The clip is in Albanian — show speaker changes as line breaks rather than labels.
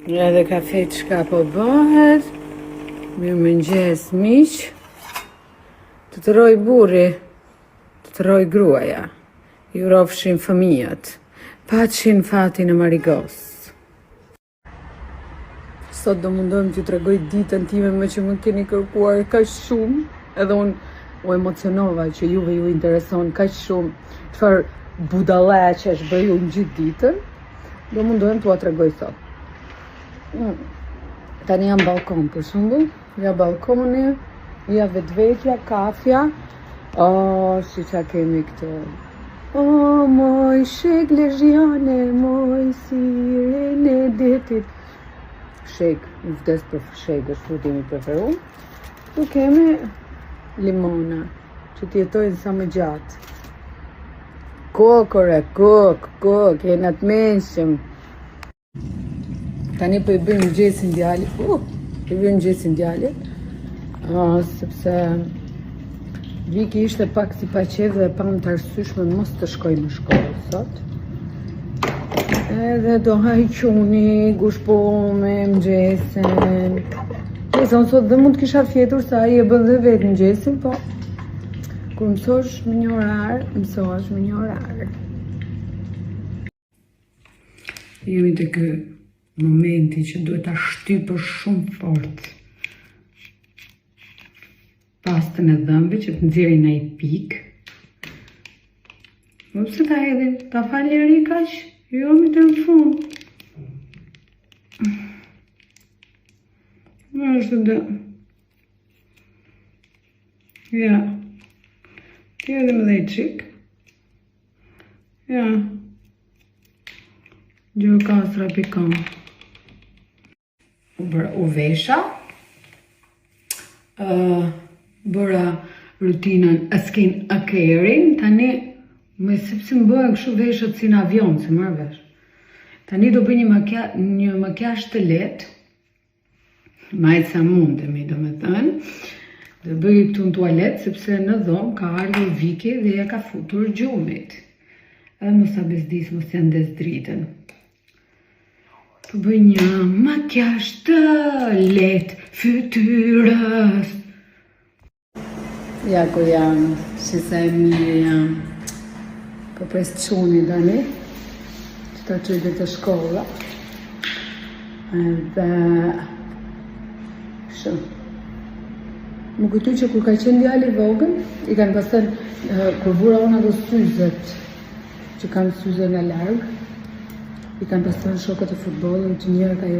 Edhe kafe çka po bëhet. Mirëmëngjes, miq. Të të rrojë burri, të të rrojë gruaja. Ju rrofshin fëmijët. Paçin fatin e Marigos. Sot do mundohem t'ju tregoj ditën time meqë më keni kërkuar kaq shumë, edhe unë u emocionova që juve ju intereson kaq shumë çfarë budallaqesh bëj unë gjithë ditën, do mundohem t'ua tregoj sot. Mm. Tani jam ballkon për shembull, ja ballkoni, ja vetvetja, kafja. Oh, shi ça kemi këtu. Oh, moj shegë lezhjane, moj sirenë e detit. Shegë, unë vdes për shegë, është fruti im i preferuar. Këtu kemi limona, që të jetojnë sa më gjatë. Kokë, ore, kokë, kokë, jena të mençëm. Tani po i bëj mëngjesin djalit. Uh, i bëj mëngjesin djalit. Uh, sepse Viki ishte pak si pa qejf dhe pamë të arsyeshme mos të shkojë në shkollë sot. Edhe do hajë çuni, gushpo me mëngjesin. Nëse unë sot dhe mund të kisha fjetur se ai e bën dhe vetë mëngjesin, po kur mësohesh me një orar, mësohesh me një orar. Jemi te ky momenti që duhet ta shtypësh shumë fort pastën e dhëmbëve që të nxjerrin ai pikë. Po pse ta hedhim? Ta fal njeri kaq? Jo, mi deri në fund. Më është dhe. Ja. Ti edhe më dhe i çikë. Ja. Gjirokastra pikon. U bëra, u vesha. Uh, bëra rutinën e skin care-in. Tani, më sepse më bëhen kështu veshët si në avion, s'e marr vesh. Tani do bëj një makia, një makiazh të lehtë. Me aq sa mundemi, domethënë. Do bëj këtu në tualet, sepse në dhomë ka ardhur Viki dhe ja ka futur gjumit. Edhe mos ta bezdis, mos t'ia ndez dritën. Po bëj një makiazh të lehtë fytyrës. Ja ku jam, si sa e mirë jam. Po pres çunin tani, që ta çoj deri te shkolla. Edhe... Shumë. Më kujtu që kur ka qenë djali i vogël, i kanë pas thënë, kur vura unë ato syzet, që kanë syze nga larg, i kanë pas thënë shokët e futbollit që njëherë ka jo.